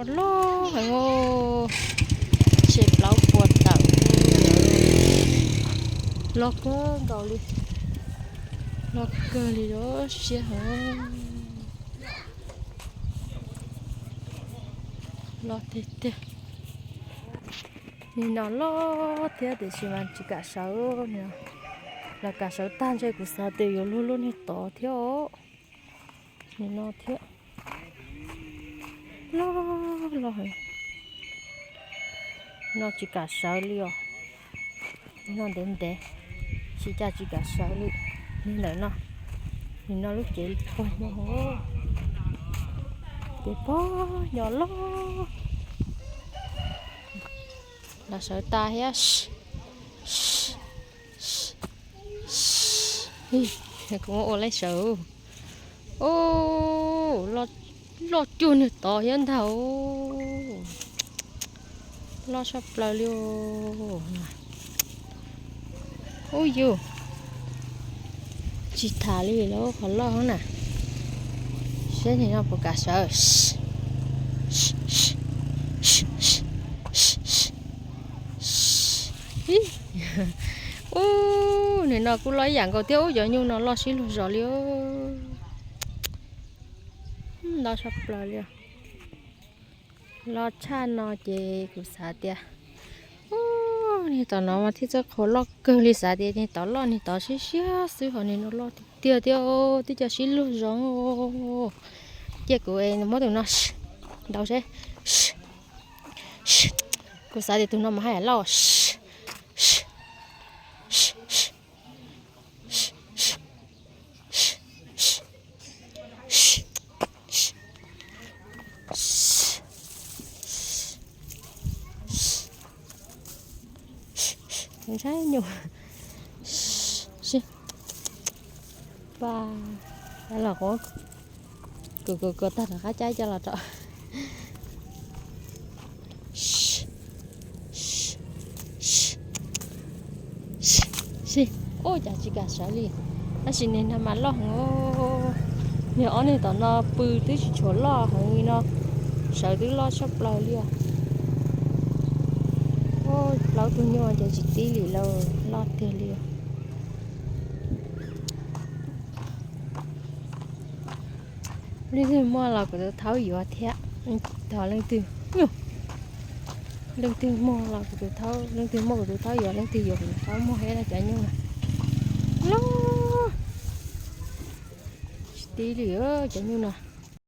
Loj heev, tsheb plaub puas tawm. Loj kawg nkaus li, loj kawg li, loj siab heev. Loj tiag tiag. Nim no loj thiab tiam sis mas tsis kam sawv. Los kam sawv tag ntshe kuv xav tias yuav luag luaj niag tod thiab os. Nim no thiab, loj loj heev. No tsis kam sawv li os. No ntev ntev, tsis cas tsis kam sawv li. Nim ntawm no, nim no lub cev pog nyo, cev pog nyo loj. Los sawv tas thiab. Kuv muab ua laib sawv. Loj cuag niag tod thiab ntag. Loj tshaj plaws li. Ub yus, tsis tham li lawm qhov loj na. Saib nim no puas kam sawv. Ub, nim no kuj loj ib yam nkaus thiab. Ub, cov nyuj no loj sib luag zos li. Loj tshaj plaws li. Loj tshaj no ces kuv xav tias, ub, niag tom no mas thiaj txawj qhuas loj kawg li, xav tias niag tod loj, niag tod siab siab xwb, ho niag no loj tiag tiag thiab. Twb cov sib luag zos. Cia kuv muab tus no ntaus seb. Kuv xav tias tus no mas haj yam loj. Ntshai nyuj. Pa, los kuv, kuv kuv tag rov qab caib coj los rau. Ub, cas tsis kam sawv li. Tab sis niag no mas loj heev. Niag ob niag tom no pw twb tsis tshua loj heev li no, sawv twb loj tshaj plaws li os. Plaub tug nyuj ces tsis tib li lawm, loj tiag li os. Leej twg muaj los kuv tus thaub yuav thiab. Tos leej twg, leej twg muaj los kuv tus thaub, leej twg muaj kuv tus thaub yuav, leej twg yuav kuv tus thaub muag thiab no. Cov nyuj no loj, tsis tib li cov nyuj no.